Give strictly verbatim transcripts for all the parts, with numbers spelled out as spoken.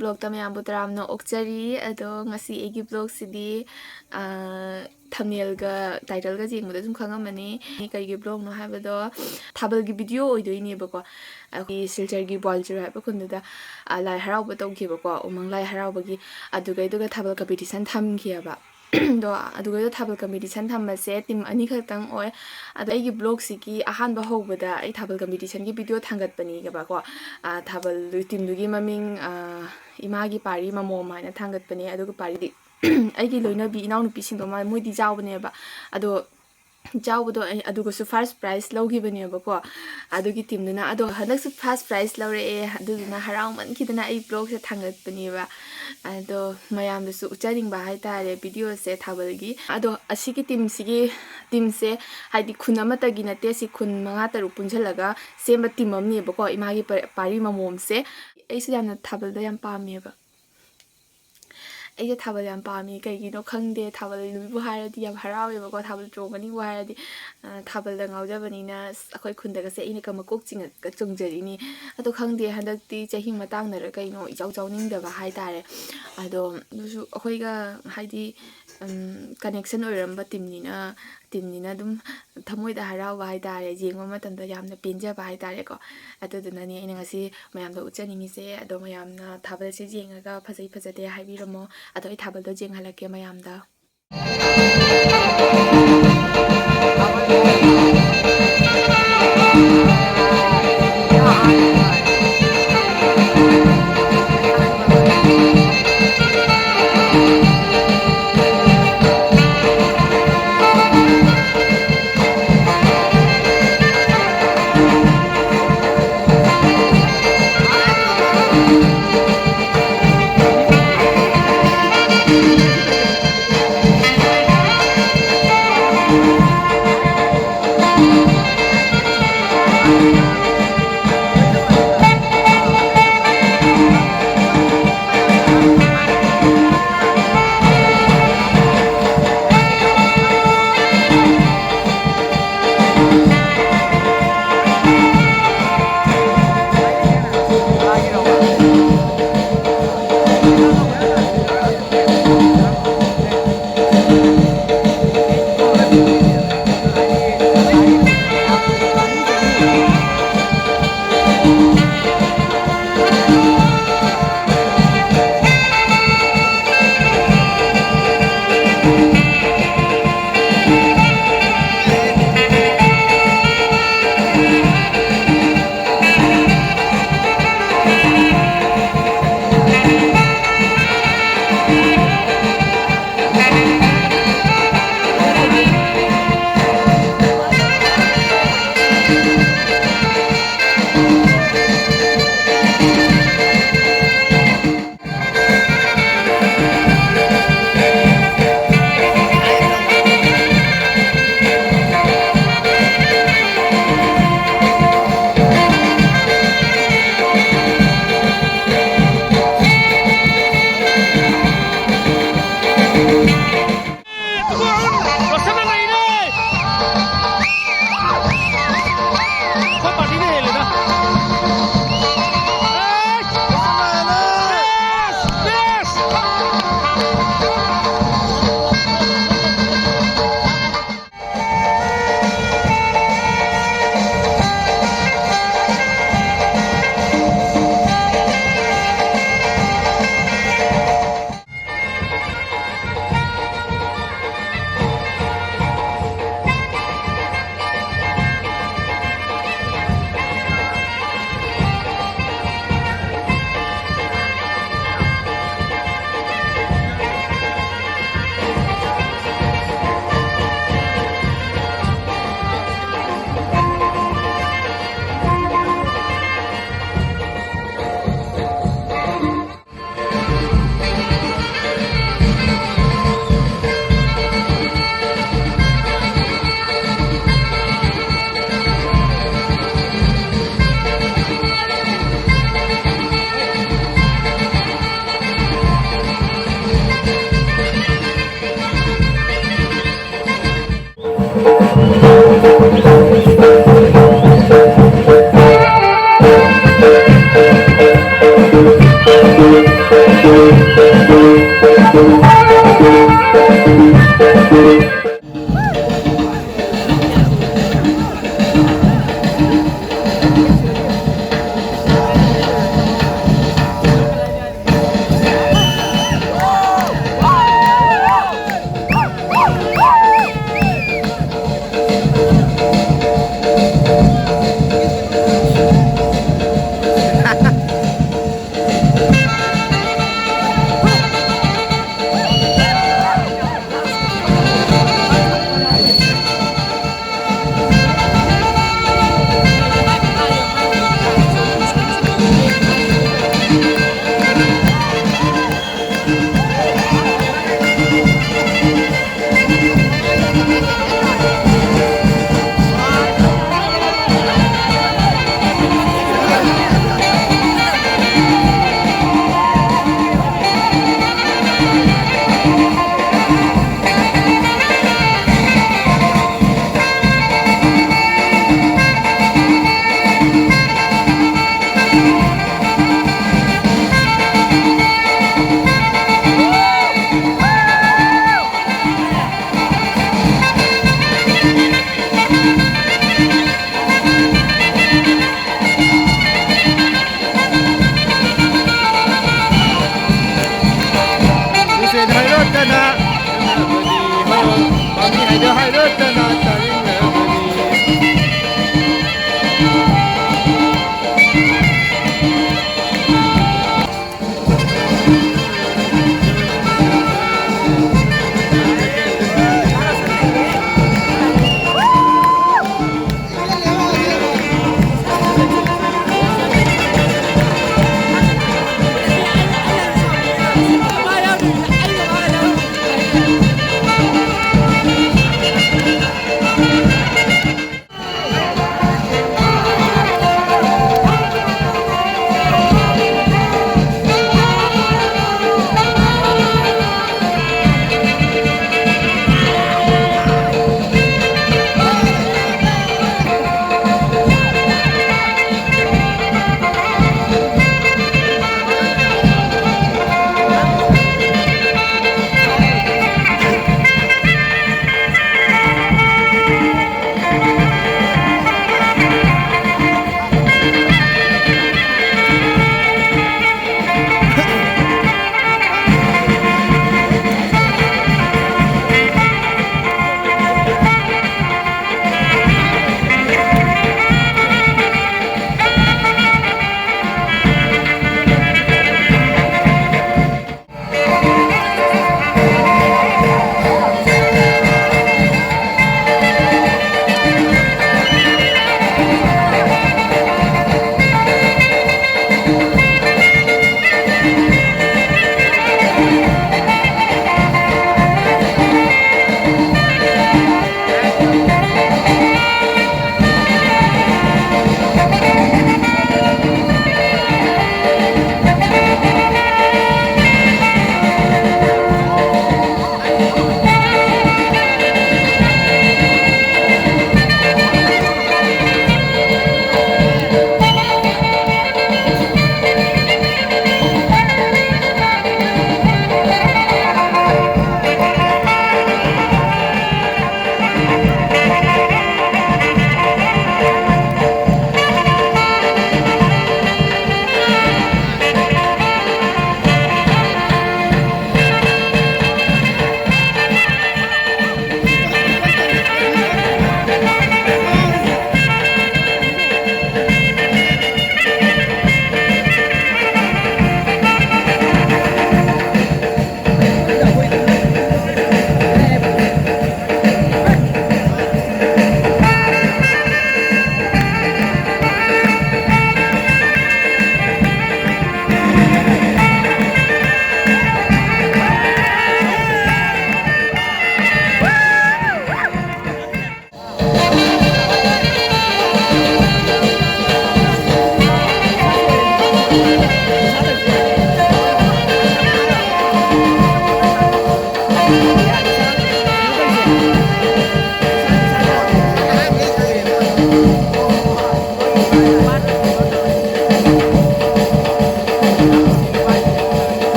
ꯕ꯭ꯂꯣꯛꯇ ꯃꯌꯥꯝꯕꯨ ꯇꯔꯥꯝꯅ ꯑꯣꯛꯆꯔꯤ꯫ ꯑꯗꯣ ꯉꯁꯤ ꯑꯩꯒꯤ ꯕ꯭ꯂꯣꯛꯁꯤꯗꯤ, ꯑꯥ, ꯊꯝꯅꯦꯜꯒ ꯇꯥꯏꯇꯜꯒ ꯌꯦꯡꯕꯗ ꯑꯗꯨꯝ ꯈꯪꯉꯝꯃꯅꯤ꯫ ꯀꯩꯒꯤ ꯕ꯭ꯂꯣꯛꯅꯣ ꯍꯥꯏꯕꯗꯣ, ꯊꯥꯕꯜꯒꯤ ꯚꯤꯗꯤꯑꯣ ꯑꯣꯏꯗꯣꯏꯅꯦꯕꯀꯣ꯫ ꯑꯩꯈꯣꯏꯒꯤ ꯁꯤꯜꯆꯔꯒꯤ ꯕꯣꯜꯆꯨꯔ ꯍꯥꯏꯕ ꯈꯨꯟꯗꯨꯗ, ꯑꯥ, ꯂꯥꯏ ꯍꯔꯥꯎꯕ ꯇꯧꯈꯤꯕꯀꯣ, ꯎꯃꯪ ꯂꯥꯏ ꯍꯔꯥꯎꯕꯒꯤ꯫ ꯑꯗꯨꯒꯩꯗꯨꯒ ꯊꯥꯕꯜ ꯀꯝꯄꯤꯇꯤꯁꯟ ꯊꯝꯈꯤꯑꯕ꯫ ꯑꯗꯣ ꯑꯗꯨꯒꯩꯗꯣ ꯊꯥꯕꯜ ꯀꯝꯄꯤꯇꯤꯁꯟ ꯊꯝꯕꯁꯦ ꯇꯤꯝ ꯑꯅꯤꯈꯛꯇꯪ ꯑꯣꯏ꯫ ꯑꯗꯣ ꯑꯩꯒꯤ ꯕ꯭ꯂꯣꯛꯁꯤꯒꯤ ꯑꯍꯥꯟꯕ ꯍꯧꯕꯗ ꯑꯩ ꯊꯥꯕꯜ ꯀꯝꯄꯤꯇꯤꯁꯟꯒꯤ ꯚꯤꯗꯤꯑꯣ ꯊꯥꯡꯒꯠꯄꯅꯦꯕꯀꯣ꯫ ꯑꯥ, ꯊꯥꯕꯜ ꯇꯤꯝꯗꯨꯒꯤ ꯃꯃꯤꯡ, ꯑꯥ, ꯏꯃꯥꯒꯤ ꯄꯥꯔꯤ ꯃꯃꯣꯝ ꯍꯥꯏꯅ ꯊꯥꯡꯒꯠꯄꯅꯦ꯫ ꯑꯗꯨꯒ ꯄꯥꯔꯤꯗꯤ ꯑꯩꯒꯤ ꯂꯣꯏꯅꯕꯤ ꯏꯅꯥꯎꯅꯨꯄꯤꯁꯤꯡꯗꯣ, ꯃꯥ-, ꯃꯣꯏꯗꯤ ꯌꯥꯎꯕꯅꯦꯕ꯫ ꯑꯗꯣ ꯌꯥꯎꯕꯗꯣ ꯑꯩ ꯑꯗꯨꯒꯁꯨ ꯐꯥꯔꯁ ꯄ꯭ꯔꯥꯏꯖ ꯂꯧꯈꯤꯕꯅꯦꯕꯀꯣ, ꯑꯗꯨꯒꯤ ꯇꯤꯝꯗꯨꯅ꯫ ꯑꯗꯣ ꯍꯟꯗꯛꯁꯨ ꯐꯥꯔꯁ ꯄ꯭ꯔꯥꯏꯖ ꯂꯧꯔꯛꯑꯦ꯫ ꯑꯗꯨꯗꯨꯅ ꯍꯔꯥꯎꯃꯟꯈꯤꯗꯅ ꯑꯩ ꯕ꯭ꯂꯣꯛꯁꯦ ꯊꯥꯡꯒꯠꯄꯅꯦꯕ꯫ ꯑꯗꯣ ꯃꯌꯥꯝꯗꯁꯨ ꯎꯠꯆꯅꯤꯡꯕ ꯍꯥꯏꯇꯥꯔꯦ ꯚꯤꯗꯤꯑꯣꯁꯦ ꯊꯥꯕꯜꯒꯤ꯫ ꯑꯗꯣ ꯑꯁꯤꯒꯤ ꯇꯤꯝꯁꯤꯒꯤ, ꯇꯤꯝꯁꯦ ꯍꯥꯏꯗꯤ ꯈꯨꯟ ꯑꯃꯠꯇꯒꯤ ꯅꯠꯇꯦ, ꯁꯤ ꯈꯨꯟ ꯃꯉꯥ ꯇꯔꯨꯛ ꯄꯨꯟꯁꯤꯜꯂꯒ ꯁꯦꯝꯕ ꯇꯤꯝ ꯑꯃꯅꯦꯕꯀꯣ, ꯏꯃꯥꯒꯤ ꯄ-, ꯄꯥꯔꯤ ꯃꯃꯣꯝꯁꯦ꯫ ꯑꯩꯁꯨ ꯌꯥꯝꯅ ꯊꯥꯕꯜꯗ ꯌꯥꯝ ꯄꯥꯝꯃꯦꯕ꯫ ꯑꯩꯁꯦ ꯊꯥꯕꯜ ꯌꯥꯝ ꯄꯥꯝꯃꯤ, ꯀꯩꯒꯤꯅꯣ ꯈꯪꯗꯦ꯫ ꯊꯥꯕꯜꯕꯨ ꯍꯥꯏꯔꯗꯤ ꯌꯥꯝ ꯍꯔꯥꯎꯋꯦꯕꯀꯣ, ꯊꯥꯕꯜ ꯆꯣꯡꯒꯅꯤꯕꯨ ꯍꯥꯏꯔꯗꯤ꯫ ꯑ, ꯊꯥꯕꯜꯗ ꯉꯥꯎꯖꯕꯅꯤꯅ, ꯑꯁ, ꯑꯩꯈꯣꯏ ꯈꯨꯟꯗꯒꯁꯦ ꯑꯩꯅꯒ ꯃꯀꯣꯛ ꯆꯤꯡꯉꯒ ꯆꯣꯡꯖꯔꯤꯅꯤ꯫ ꯑꯗꯣ ꯈꯪꯗꯦ, ꯍꯟꯗꯛꯇꯤ ꯆꯍꯤ ꯃꯇꯥꯡꯅꯔ ꯀꯩꯅꯣ ꯏꯆꯥꯎ ꯆꯥꯎꯅꯤꯡꯗꯕ ꯍꯥꯏꯇꯥꯔꯦ꯫ ꯑꯗꯣ ꯑꯗꯨꯁꯨ ꯑꯩꯈꯣꯏꯒ ꯍꯥꯏꯗꯤ, ꯎꯝ, ꯀꯅꯦꯛꯁꯟ ꯑꯣꯏꯔꯝꯕ ꯇꯤꯝꯅꯤꯅ, ꯇꯤꯝꯅꯤꯅ ꯑꯗꯨꯝ ꯊꯃꯣꯏꯗ ꯍꯔꯥꯎꯕ ꯍꯥꯏꯇꯥꯔꯦ, ꯌꯦꯡꯕ ꯃꯇꯝꯗ ꯌꯥꯝꯅ ꯄꯦꯟꯖꯕ ꯍꯥꯏꯇꯥꯔꯦꯀꯣ꯫ ꯑꯗꯨꯗꯨꯅꯅꯦ ꯑꯩꯅ ꯉꯁꯤ ꯃꯌꯥꯝꯗ ꯎꯠꯆꯅꯤꯡꯉꯤꯁꯦ꯫ ꯑꯗꯣ ꯃꯌꯥꯝꯅ ꯊꯥꯕꯜꯁꯦ ꯌꯦꯡꯉꯒ ꯐꯖꯩ ꯐꯖꯗꯦ ꯍꯥꯏꯕꯤꯔꯝꯃꯣ꯫ ꯑꯗꯣ ꯑꯩ ꯊꯥꯕꯜꯗꯣ ꯌꯦꯡꯍꯜꯂꯛꯀꯦ ꯃꯌꯥꯝꯗ꯫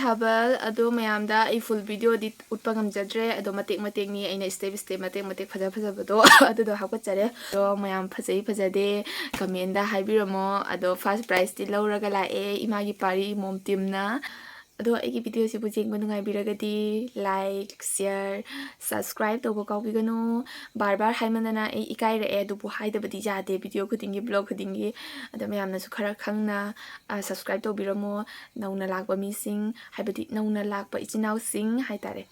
ꯊꯥꯕꯜ ꯑꯗꯣ ꯃꯌꯥꯝꯗ ꯑꯩ full videoꯗꯤ ꯎꯠꯄ ꯉꯝꯖꯗ꯭ꯔꯦ, ꯑꯗꯣ ꯃꯇꯦꯛ ꯃꯇꯦꯛꯅꯤ, ꯑꯩꯅ step step ꯃꯇꯦꯛ ꯃꯇꯦꯛ ꯐꯖ ꯐꯖꯕꯗꯣ ꯑꯗꯨꯗꯣ ꯍꯥꯞꯀꯠꯆꯔꯦ꯫ ꯑꯗꯣ ꯃꯌꯥꯝ ꯐꯖꯩ ꯐꯖꯗꯦ commentꯗ ꯍꯥꯏꯕꯤꯔꯝꯃꯣ꯫ ꯑꯗꯣ first prizeꯇꯤ ꯂꯧꯔꯒ ꯂꯥꯛꯑꯦ ꯏꯃꯥꯒꯤ ꯄꯥꯔꯤ ꯃꯣꯝ teamꯅ꯫ ꯑꯗꯣ ꯑꯩꯒꯤ videoꯁꯤꯕꯨ ꯌꯦꯡꯕ ꯅꯨꯡꯉꯥꯏꯕꯤꯔꯒꯗꯤ like, share, subscribe ꯇꯧꯕ ꯀꯥꯎꯕꯤꯒꯅꯨ꯫ ꯕꯥꯔ ꯕꯥꯔ ꯍꯥꯏꯃꯟꯗꯅ ꯑꯩ ꯏꯀꯥꯏꯔꯛꯑꯦ, ꯑꯗꯨꯕꯨ ꯍꯥꯏꯗꯕꯗꯤ ꯌꯥꯗꯦ video ꯈꯨꯗꯤꯡꯒꯤ, vlog ꯈꯨꯗꯤꯡꯒꯤ꯫ ꯑꯗꯣ ꯃꯌꯥꯝꯅꯁꯨ ꯈꯔ ꯈꯪꯅ ꯑ, subscribe ꯇꯧꯕꯤꯔꯝꯃꯣ꯫ ꯅꯧꯅ ꯂꯥꯛꯄ ꯃꯤꯁꯤꯡ, ꯍꯥꯏꯕꯗꯤ ꯅꯧꯅ ꯂꯥꯛꯄ ꯏꯆꯤꯟ ꯏꯅꯥꯎꯁꯤꯡ ꯍꯥꯏꯇꯥꯔꯦ꯫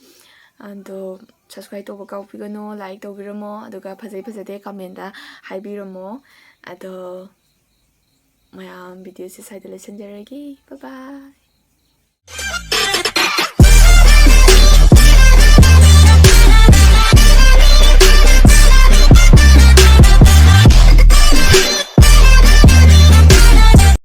ꯑꯗꯣ subscribe ꯇꯧꯕ ꯀꯥꯎꯕꯤꯒꯅꯨ, like ꯇꯧꯕꯤꯔꯝꯃꯣ, ꯑꯗꯨꯒ ꯐꯖꯩ ꯐꯖꯗꯦ commentꯗ ꯍꯥꯏꯕꯤꯔꯝꯃꯣ꯫ ꯑꯗꯣ ꯃꯌꯥꯝ videoꯁꯦ ꯁ꯭ꯋꯥꯏꯗ ꯂꯣꯏꯁꯤꯟꯖꯔꯒꯦ꯫ Bye bye꯫